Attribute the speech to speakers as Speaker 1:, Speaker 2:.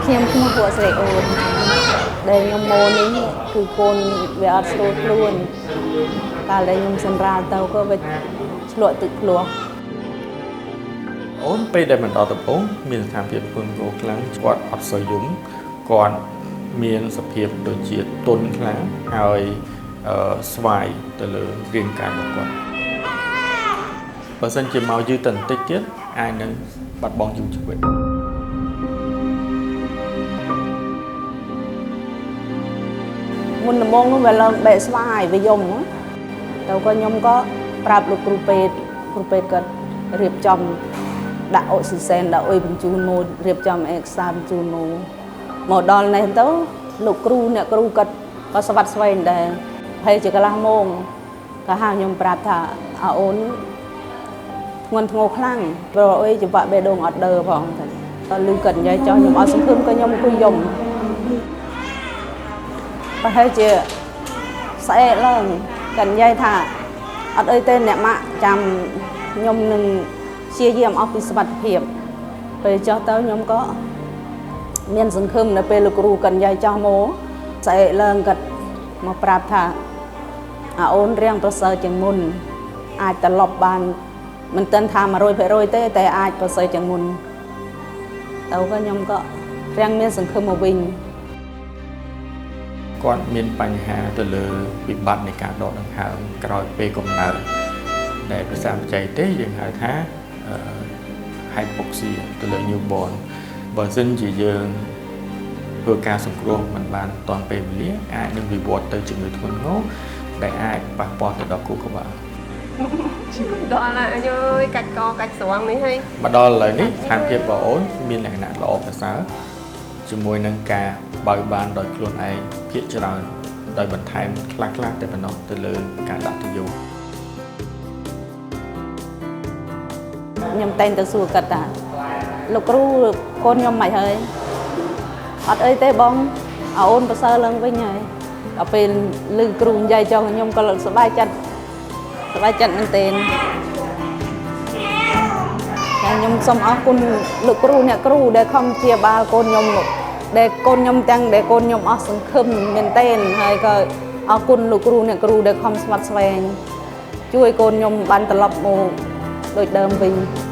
Speaker 1: ខ្ញុំឈ្មោះពួកស្រីអូនដែលខ្ញុំមកនេះគឺកូនវាអត់ស្រួលខ្លួនកាលដែលខ្ញុំសម្រាលទៅក៏វាឆ្លក់ទឹកភ្លោះ
Speaker 2: អូនពេលដែលមិនដល់ដំបូងមានស្ថានភាពធ្ងន់ធ្ងរខ្លាំងគាត់អត់សូវយំគាត់មានសភាពដូចជាទន់ខ្លាំងហើយស្វាយទៅលើរាងកាយរបស់គាត់បើសិនជាមកយឺតទៅបន្តិចទៀតអាចនឹងបាត់បង់ជីវិត
Speaker 1: មុនដំបូងនោះវាឡើងបែកស្វាយវាយំទៅក៏ខ្ញុំក៏ប្រាប់លោកគ្រូពេទ្យគ្រូពេទ្យគាត់រៀបចំដាក់អុកស៊ីសែនដាក់អុយបញ្ជូនមករៀបចំឯកសារបញ្ជូនមកមកដល់នេះទៅលោកគ្រូអ្នកគ្រូគាត់ក៏ស្វាត់ស្វែងដែរហើយជាកន្លះម៉ោងក៏ហៅខ្ញុំប្រាប់ថាអើអូនធ្ងន់ធ្ងរខ្លាំងព្រោះអុយចង្វាក់បេះដូងអត់ដើរផងតែដល់ឮគាត់និយាយចោះខ្ញុំអត់សង្ឃឹមក៏ខ្ញុំអង្គុយយំប្រហែលជាស្អែកឡើងគាត់និយាយថាអត់អីទេអ្នកម៉ាក់ចាំខ្ញុំនឹងព្យាយាមអស់ពីសមត្ថភាពពេលចុះទៅខ្ញុំក៏មានសង្ឃឹមនៅពេលលោកគ្រូគាត់និយាយចោះមកស្អែកឡើងគាត់មកប្រាប់ថាអាអូនរៀងប្រសើរជាងមុនអាចត្រឡប់បានមិនទាន់ថា100%ទេតែអាចប្រសើរជាងមុនទៅក៏ខ្ញុំក៏រៀងមានសង្ឃឹមមកវិញ
Speaker 2: គាត់មានបញ្ហាទៅលើវិបត្តិនៃការដកដង្ហើមក្រោយពេលកំណើតដែលភាសាបច្ចេកទេសយើងហៅថា hypoxia ទៅលើ newborn បើសិនជាយើងធ្វើការសង្គ្រោះមិនបានទាន់ពេលវេលាអាចនឹងវិវត្តទៅជំងឺធ្ងន់ធ្ងរដែលអាចប៉ះពាល់ទៅដល់ខួរក្បាល
Speaker 3: ដល់ហើយអើយកាច់កកាច់ស្រង់នេះហើយ
Speaker 2: មកដល់ឥឡូវនេះស្ថានភាពរបស់អូនមានលក្ខណៈល្អប្រសើរជាមួយនឹងការបើកបានដោយខ្លួនឯងភាគច្រើនដោយបន្ថែមខ្លះៗតែប៉ុណ្ណោះទៅលើការដាក់ទុយោ
Speaker 1: ខ្ញុំតែងតែសួរគាត់ថាលោកគ្រូកូនខ្ញុំមិនហើយអត់អីទេបងអូនប្រសើរឡើងវិញហើយដល់ពេលឮគ្រូនិយាយចង់ខ្ញុំក៏សប្បាយចិត្តសប្បាយចិត្តមែនទែនតែខ្ញុំសូមអរគុណលោកគ្រូអ្នកគ្រូដែលខំព្យាបាលកូនខ្ញុំដែលកូនខ្ញុំទាំងដែលកូនខ្ញុំអស់សង្ឃឹមមែនទែនហើយក៏អរគុណលោកគ្រូអ្នកគ្រូដែលខំស្វាត់ស្វែងជួយកូនខ្ញុំបានត្រឡប់មកដូចដើមវិញ។